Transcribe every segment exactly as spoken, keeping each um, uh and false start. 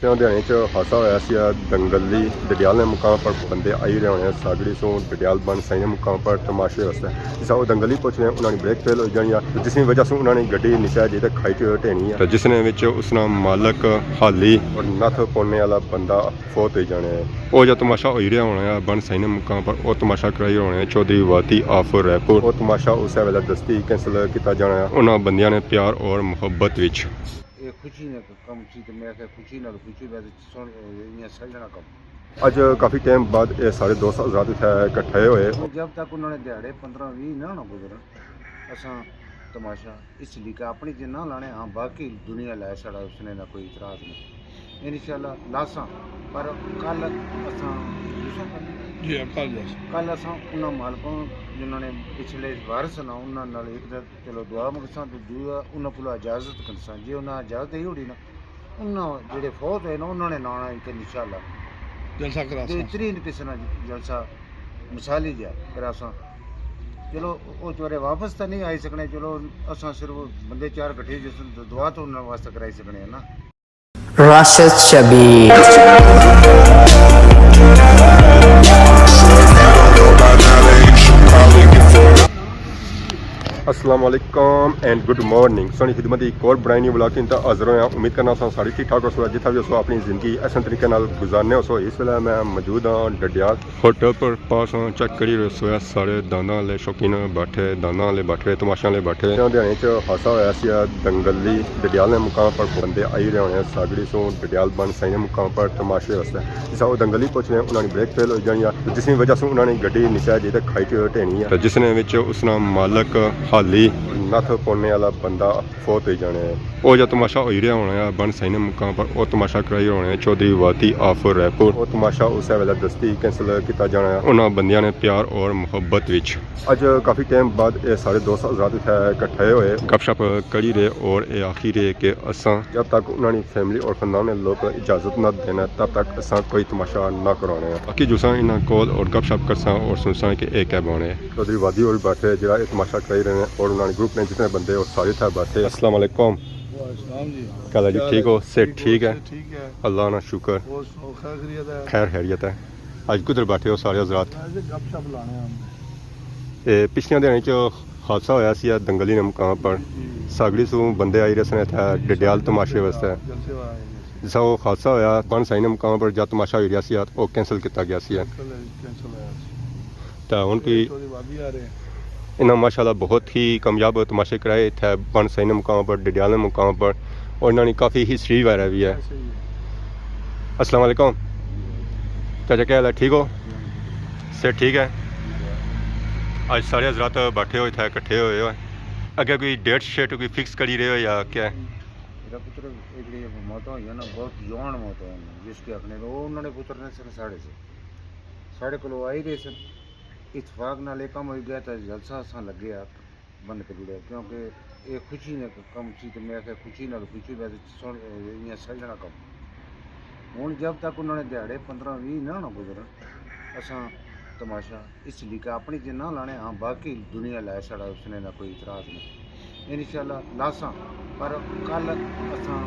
چار دیہاڑیاں چ حادثہ ہویا سی دنگلی ڈڈیال نے مقام پر۔ بندے آئی رہے ہونے ساگڑی سوں ڈڈیال بن سائیں نے مقام پر تماشے واسطے۔ جسا وہ دنگلی پہنچنے انہاں نے بریک فیل ہو جانی آ، جس کی وجہ سے انہاں نے گڈی نچا جی تے کھائی چ ٹھینی ہے، جس نے وچ اس نا مالک حالی اور نتھ پونے والا بندہ فوت ہوئی جانے ہیں۔ او جا تماشا ہوئی رہا ہونا ہے بن سائیں نے مقام پر، او تماشا کرائی ہونے ہیں چودھری واتی آف رائے پور۔ او تماشا اسے ویلے دستی کینسل کیتا جانا ہے انہاں بندیاں نے پیار اور محبت وچ۔ یہ خوشی نے کم سی تے میں آخیا خوشی نال خوشی، میں تے سن ایاں سجنا کم۔ اج کافی ٹائم بعد یہ سارے دوست حضرات اتھے کٹھے ہوئے۔ جب تک انہاں نے دیہاڑے پندرہ ویہہ نہ نہ گزرن، اساں تماشا اس لیکا اپنی تے نہ لانے ہاں، باقی دنیا لائے ساڑا اس نے نہ کوئی اعتراض نہیں۔ انشاءاللہ لاساں، پر کل اساں جی ہاں، کل جاساں۔ کل اساں انہاں مالکوں جنہاں نے پچھلے وارث نا انہاں نال ایک دے چلو دعا منگساں تے دعا انہاں کولوں اجازت کنساں۔ جے انہاں اجازت دئی اوڑی نا، انہاں جڑے فوت ہوئے نا، انہاں نے نانا ایک انشاءاللہ جلسہ کراساں۔ بہترین قسم نا جلسہ مثالی جا کراساں۔ چلو، او چورے واپس تاں نہیں آئی سکنے، چلو، اساں صرف بندے چار کٹھے جسن تے دعا تو انہاں واسطے کرائی سکنے ہیں نا۔ راشد شبیر۔ السلام علیکم اینڈ گڈ مارننگ۔ سونی خدمت ایک اور برائے نیو ولاگ تین تا حاضر ہویا۔ امید کرنا سا ساری ٹھیک ٹھاک ہو سو، جتھا بھی ہو سو اپنی زندگی احسن طریقے نال گزارنے ہو سو۔ اس ویلے میں موجود ہاں ڈڈیال ہوٹل پر، پاس ہاں چیک کری رہے سو، سارے دانداں والے شوقین بیٹھے، دانداں والے بیٹھے، تماشاں والے بیٹھے۔ چار دیہاڑیاں چ حادثہ ہویا سی دنگلی ڈڈیال نے مقام پر۔ بندے آئی رہے ہونے ساگڑی سوں ڈڈیال بن سائیں نے مقام پر تماشے واسطے۔ جسا وہ دنگلی پہنچنے انہاں نے بریک فیل ہو جانی آ، جس کی وجہ سے انہاں نے گڈی نچا جی تے کھائی چ ٹھینی ہے، جس نے وچ اس نا مالک حالی نتھ پونے والا بندہ فوت ہوئی جانے ہیں۔ او جا تماشا ہوئی رہا ہونا ہے بن سائیں نے مقام پر، او تماشا کرائی ہونے ہیں چودھری واتی آف رائے پور۔ او تماشا اسے ویلے دستی کینسل کیتا جانا ہے انہاں بندیاں نے پیار اور محبت وچ۔ اج کافی ٹائم بعد یہ سارے دوست حضرات اتھے کٹھے ہوئے، گپ شپ کری رہے اور یہ آخی رہے کہ اساں جب تک انہاں نے فیملی اور خاندان نے لوگ اجازت نہ دینا تب تک اساں کوئی تماشا نہ کرانے ہیں۔ باقی جساں انہاں کول اور گپ شپ کرساں اور سنساں کہ یہ کیا بانے۔ چودھری وادی اور بیٹھے جڑا یہ تماشا کرائی رہے ہیں اور انہاں نے گروپ نے جتنے بندے اور سارے اتھے بیٹھے۔ السلام علیکم۔ وعلیکم السلام جی۔ کیا حال ہے جی؟ ٹھیک ہو؟ صحت ٹھیک ہے؟ ٹھیک ہے۔ اللہ نا شکر۔ اور سناؤ، خیر خیریت ہے؟ خیر خیریت ہے۔ اج کدھر بیٹھے ہو سارے حضرات؟ اج گپ شپ لانے ہم۔ اے پچھلیاں دیہاڑیاں چ حادثہ ہویا سی دنگلی نے مقام پر۔ جی۔ ساگڑی سوں بندے آئی رہے سن اتھے ڈڈیال تماشے واسطے۔ جلسے آئے ہوئے سی۔ جسا وہ حادثہ ہویا بن سائیں نے مقام پر جا تماشا ہوئی رہا سی، وہ کینسل کیتا گیا سی۔ کینسل، کینسل ہویا سی۔ تے ہن کی چودھری وادی آ رہے ہیں۔ انہاں ماشاءاللہ بہت ہی کامیاب تماشے کرائے اتھے بن سائیں نے مقام پر، ڈڈیال نے مقام پر، اور انہاں نے کافی ہسٹری وغیرہ بھی ہے۔ صحیح ہے۔ السلام علیکم چاچا، کیا حال ہے؟ ٹھیک ہو؟ صحت ٹھیک ہے؟ اج سارے حضرات بیٹھے ہوئے اتھے اکٹھے ہوئے ہوئے۔ اگے کوئی ڈیٹ شیٹ کوئی فکس کری رہے ہو یا کیا ہے؟ میرا پتر ایک جڑی موتاں ہوئی نا، بہت جوان موتاں ہوئی، جس کے آخنے وہ انہوں نے پتر نے سن ساڑے سے، ساڑے کولو آئی رہے سن۔ اتفاق نال یہ کم ہوئی گیا تے جلسہ اساں لگے آ بند کری اوڑیا، کیونکہ یہ خوشی نے کم سی تے میں آخیا خوشی نال خوشی، میں تے سن ایاں سجنا کم۔ ہن جب تک انہاں نے دیہاڑے پندرہ ویہہ نہ نہ گزرن، اساں تماشا اس لیکا اپنی تے نہ لانے ہاں، باقی دنیا لائے ساڑا اس نے نہ کوئی اعتراض نہیں۔ انشاءاللہ لاساں، پر کل اساں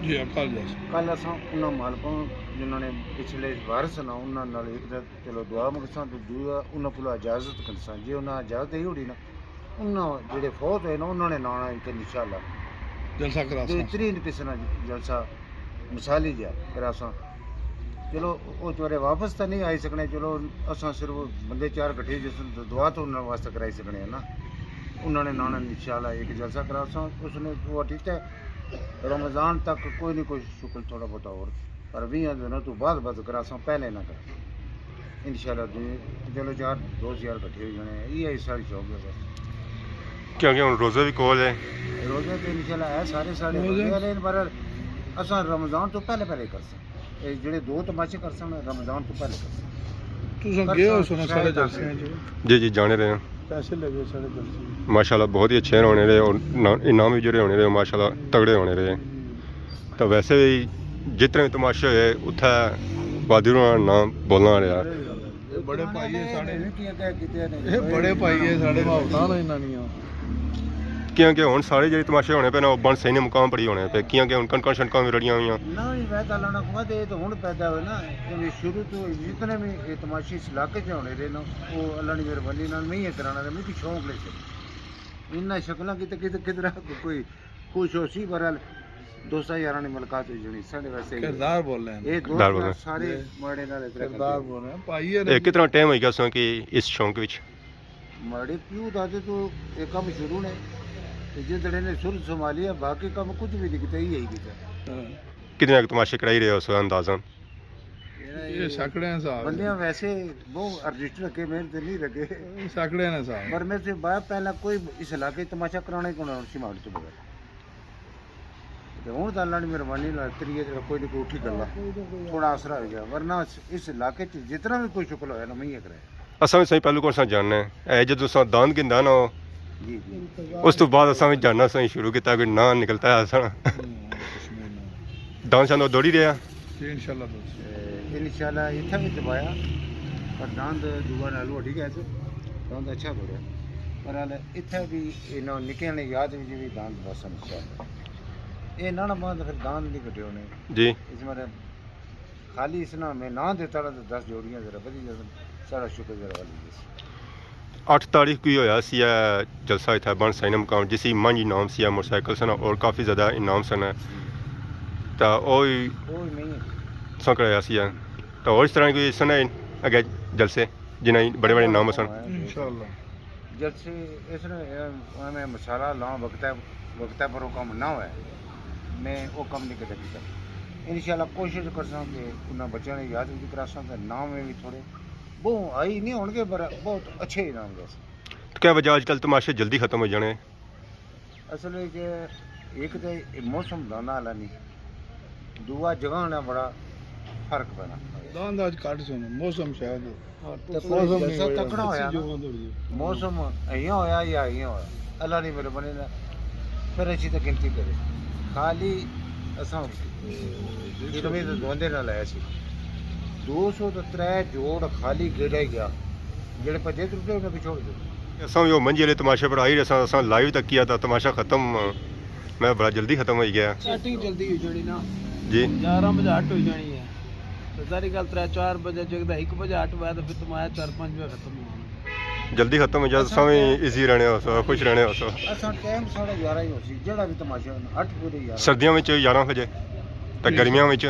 جی ہاں، کل جاساں۔ کل اساں انہاں مالکوں جنہاں نے پچھلے وارث نا انہاں نال ایک دے چلو دعا منگساں تے دعا انہاں کولوں اجازت کنساں۔ جے انہاں اجازت دئی اوڑی نا، انہاں جڑے فوت ہوئے نا، انہاں نے نانا ایک انشاءاللہ جلسہ کراساں۔ بہترین قسم نا جلسہ مثالی جا کراساں۔ چلو، او چورے واپس تاں نہیں آئی سکنے، چلو، اساں صرف بندے چار کٹھے جسن تے دعا تو انہاں واسطے کرائی سکنے ہیں نا۔ انہاں نے نانا انشاءاللہ ایک جلسہ کراساں۔ اس نے وہ ٹھیک ہے، رمضان تک کوئی نہ کوئی شکل تھوڑا بہت اور، پر ویہاں دنوں تو بعد بعد کراساں، پہلے نہ کر۔ انشاءاللہ دنیا، چلو یار، دوست یار کٹھے ہو جانے ہیں، یہ ساری شوق ہے بس۔ کیونکہ ہن روزے بھی کول ہے۔ روزے تے انشاءاللہ ہے، سارے سارے روزے روزے والے ہیں، پر اساں رمضان تو پہلے پہلے کرساں۔ اے جڑے دو تماشے کرساں، رمضان تو پہلے کرساں۔ تساں گئے ہو سو نا سارے جلسے ہیں جو۔ جی جی، جانے رہے ہیں۔ پیسے لگے سارے جلسے۔ ماشاءاللہ بہت ہی اچھے ہونے رہے اور نا-، انعام بھی جڑے ہونے رہے، ماشاءاللہ تگڑے ہونے رہے۔ تو ویسے بھی جتنے بھی تماشے ہوئے، اتھے وادی ہونا نام بولنا رہا۔ یہ بڑے بھائی ہے ساڑے۔ یہ بڑے بھائی ہے ساڑے، محبتاں نے انہاں نیاں۔ کیونکہ ہن سارے جیہڑے تماشے ہونے پے نا، او بن سہی نے مقام پر ہی ہونے پے، کیونکہ ہن کنکاں شنکاں وی رڑیاں ہوئیاں۔ نہ وی ویدا لانا کوا تے، تے ہن پیدا ہوئے نا، تے وی شروع تو جتنے وی اے تماشے اس علاقے چ ہونے رہے نا، او اللہ نی مہربانی نال میں ہی کرانا رہے، میکی شوق لے سے۔ انہاں شکلاں کیتے کیتے کدرا کوئی خوش ہو سی، بہرحال دوستاں یاراں نی ملاقات ہوئی جانی، ساڈے واسطے ہی۔ کردار بول رہے ہیں۔ اے دوست کردار بول رہے ہیں۔ سارے جی۔ ماڑے نال اترا کردار کردے۔ بول رہے ہیں، پائی ہے نا اے جی۔ کتنا ٹائم ہوئی گیا سو کہ اس شوق وچ؟ ماڑے پیو دادے تو اے کم شروع نے، تے جس جڑے نے سر سنبھالی ہے، باقی کم کچھ بھی نہیں کیتا، یہی کیتا۔ ہاں۔ کتنے تماشے کرائی رہے ہو سو اندازاً؟ یہ سکڑے ہیں صاحب۔ بندیاں ویسے بہت ارجسٹ رکھے، محنت نہیں رکھے۔ سکڑے نے صاحب۔ پر میں سے با-، پہلا کوئی اس علاقے تماشا کرانے کو نہ سی ماڑے تو بغیر۔ تے ہن تاں اللہ نی مہربانی نال تریے جیڑا کوئی نہ کوئی اٹھی گلا، تھوڑا آسرا ہوئی گیا، ورنہ اس، اس علاقے چ جتنا بھی کوئی شکل ہویا نا، میں ہی کرے۔ اساں وی سائیں پہلو کون سا جاننا ہے، اے جدوں اساں داند گھندا نا، جی، جی۔ اس تو بعد اساں وی جاننا سائیں شروع کیتا، کوئی ناں نکلتا ہے اساں۔ داند شاند دوڑی رہیا۔ جی، انشاءاللہ دوست۔ تے انشاءاللہ اتھا بھی دبایا، پر داند دعا نال اڈی گیا تے داند اچھا دوڑیا۔ پر حال اتھا بھی انہاں نکے نے یاد بھی جی بھی داند بس انشاءاللہ۔ اے نانا باند پھر داند نہیں کٹے ہونے۔ جی۔ اس مطلب خالی اس نا میں ناں دیتا رہا تو دس جوڑیاں ذرا بدی جاندن، سارا شکر ذرا والی جس۔ اٹھ تاریخ کو ہی ہویا سی اے جلسہ اتھا بن سائنا مقام، جس ہی منج انعام سی اے موٹر سائیکل سن اور کافی زیادہ انعام سن۔ تا او ہی او ہی میں تساں کرایا سی اے۔ تا اور اس طرح کوئی سن اگے جلسے جنہیں بڑے بڑے انعام سن۔ انشاءاللہ۔ جلسے اس نے، اے، میں مثالاں لاں وقت، وقت پر او کم نہ ہوئے، میں او کم نہیں کدے کیتا۔ انشاءاللہ کوشش کرساں کہ انہاں بچیاں نے یاد بھی کراساں تے نام میں بھی تھوڑے بہوں ہائی نہیں ہون گے، پر بہت اچھے انعام دے۔ تو کیا وجہ آج کل تماشے جلدی ختم ہو جانے؟ اصل وچ ایک تے موسم دانا والا نہیں، دوا جگہ ہونا بڑا فرق پینا۔ داند اج گھٹ سن، موسم شاید۔ تے پھر موسم نہیں جیسا ہویا، تکڑا ہویا نا، موسم ایاں ہویا یا ایاں ہویا، اللہ نی مہربانی نال پھر اچھی تے گنتی کرے۔ خالی اساں کلویں تے دوندے نال آیا سی۔ دو سو تے ترے جوڑ خالی گیڑا ہی گیا۔ جڑے پجے ترٹے انہاں کی چھوڑ دے۔ اساں وی او منجی والے تماشے پر آئی رہے ساں، اساں لائیو تک کیا تھا، تماشا ختم، میں بڑا جلدی ختم ہوئی گیا۔ سیٹنگ جلدی ہوئی جانی نا۔ جی۔ گیارہ بجے ہٹ ہوئی جانی ہے۔ تے ظاہری گل ترے چار بجے جگدا ایک بجے ہٹ ہوا تے پھر تماشا چار پنج بجے ختم ہونا۔ جلدی ختم ہو جائے، اساں تساں وی ایزی رہنے ہو سو، خوش رہنے ہو سو۔ اساں ٹائم ساڑھے گیارہ ہی ہو سی، جڑا بھی تماشا ہونا، ہٹ پورے گیارہ۔ سردیاں وچ گیارہ بجے، تے گرمیاں وچ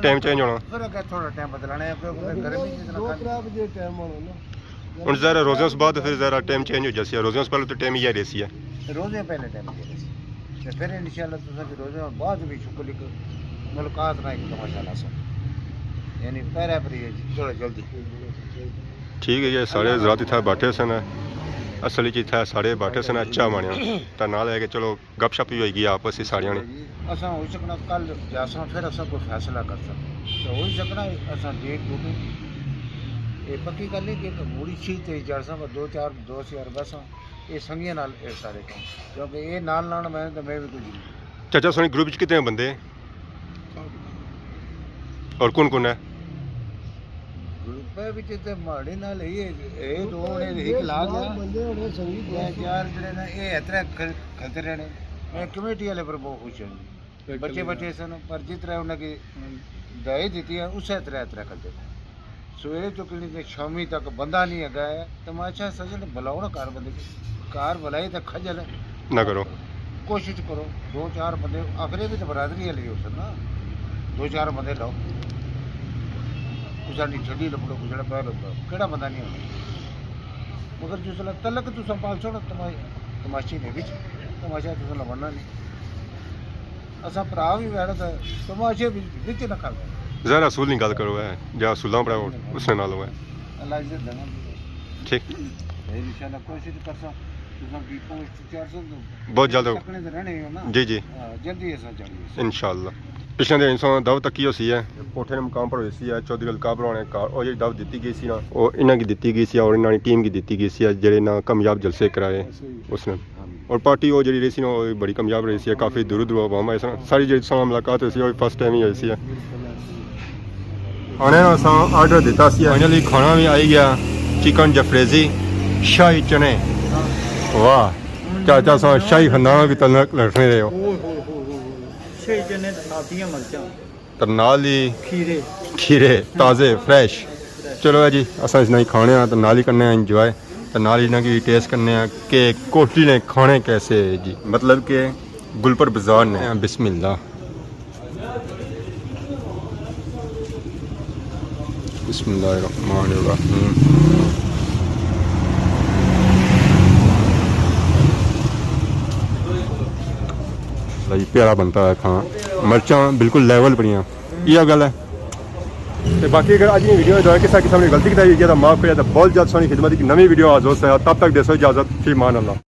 ٹائم چینج ہونا۔ پھر اگے تھوڑا ٹائم بدلانا ہے، کیونکہ پھر گرمی جتنا دو ترے بجے ٹائم ہونا نا۔ ہن ذرا روزے اس بعد پھر ذرا ٹائم چینج ہو جاسی ہے، روزے اس پہلے تو ٹائم یہ رہسی ہے۔ روزے پہلے ٹائم یہ رہسی۔ تے پھر انشاءاللہ تساں کی روزے بعد بھی شکر ایک ملاقات نہ ایک تماشا لاساں۔ یعنی پہرے پر یہ تھوڑا جلدی۔ ٹھیک ہے، یہ سارے حضرات اتھا بیٹھے سن، اصل وچ اتھا سارے بیٹھے سن، چاہ مانیا۔ تے نال ہے کہ چلو گپ شپ ہی ہوئی گئی آپس وچ ساریاں نے۔ اساں ہوئی سکنا کل جاساں، پھر اساں کوئی فیصلہ کرساں۔ تے ہوئی سکنا اساں ڈیٹ ڈوٹو، اے پکی گل نہیں کہ موڑی چھی تے جاساں، پر دو چار دوست یار بساں، اے سنگیاں نال اے سارے کم، کیونکہ اے نال نال میں تے میں بھی کچھ نہیں۔ چاچا، سونے گروپ وچ کتنے بندے؟ اور کون کون ہے؟ گروپ وچ تے ماڑے نال ہی ہے، اے دو نے ایک لا گیا۔ بندے ہونے سنگی دوست۔ چار جڑے نے، اے اترے کھل-، کھلتے رہنے۔ میں کمیٹی والے پر بہت خوش ہوں۔ بچے بچے سن، پر جس طرح انہاں کی دائی دیتی ہے، اسے طرح اترے کھلتے رہنے۔ سویرے تو کنی تے شامی تک بندہ نہیں اگا ہے، تماشا سجن بلاؤ نا کار بندے کی۔ کار بلائی تے خجل نہ کرو۔ کوشش کرو، دو چار بندے آخری بھی تو برادری والے ہو سن نا، دو چار بندے لاؤ۔ کسا نی چھڈی لبڑو، کسا نے پیر لبڑو، کیڑا بندہ نہیں ہونا۔ مگر جس ویلے تلک تساں پالسو نا تما-، تماشے نے وچ، تماشا تساں لبڑنا نہیں۔ اساں بھرا وی بیٹھا تے تماشے وی وچ نہ کر۔ ظاہر اصول نہیں گل کرو ہے، جا اصولاں پر اس نے نال ہوئے۔ اللہ عزت دینا۔ ٹھیک۔ انشاءاللہ کوشش کرساں، تساں کی پوسٹ چار سو تو بہت جلد۔ تکنے تے رہنے ہو نا۔ جی، جی۔ ہاں، جلدی ایسا چاہیے۔ انشاءاللہ۔ پچھلے دن انسان دعوت تکی ہوئی سی ہے، کوٹھے نے مقام پر ہوئی سی ہے، چودھری القابر ہونے گھر، او جی دعوت دتی گئی سی نا، او انہاں کی دتی گئی سی اور انہاں نی ٹیم کی دتی گئی سی ہے، جڑے نا کامیاب جلسے کرائے اس نے۔ اور پارٹی او جڑی رہی سی نا، او بڑی کامیاب رہی سی ہے، کافی دور دور عوام آئے سن۔ ساری جڑی ساں ملاقات ہوئی سی، او فرسٹ ٹائم ہی ہوئی سی ہے۔ آنے نا اساں آرڈر دیتا سی، فائنلی کھانا بھی آئی گیا، چکن جفریزی، شاہی چنے۔ واہ۔ چاچا سا شاہی خاندان کی تلنک لٹنے رہے ہو۔ اوہ ہو ہو ہو ہو۔ شاہی چنے تے ساتیاں مرچاں۔ تے نال ہی کھیرے۔ کھیرے تازے، فریش۔ چلو جی، اساں اس نال کھانے آں تے نال ہی کرنے آں انجوائے، تے نال ہی انہاں کی ٹیسٹ کرنے آں کہ کوٹلی نے کھانے کیسے ہے جی، مطلب کہ گل پر بازار نے۔ بسم اللہ، بسم اللہ الرحمن الرحیم۔ بھائی، پیارا بنتا ہے کھانا، مرچاں بالکل لیول پڑیاں، یہ گل ہے۔ تے باقی اگر اج نی ویڈیو دے کسا قسم نی غلطی کتائی ہوئی ہے تو معاف کریا، تے بہت جلد سونی خدمت کی نوی ویڈیو حاضر ہوساں، تب تک دیسو اجازت، فی امان اللہ۔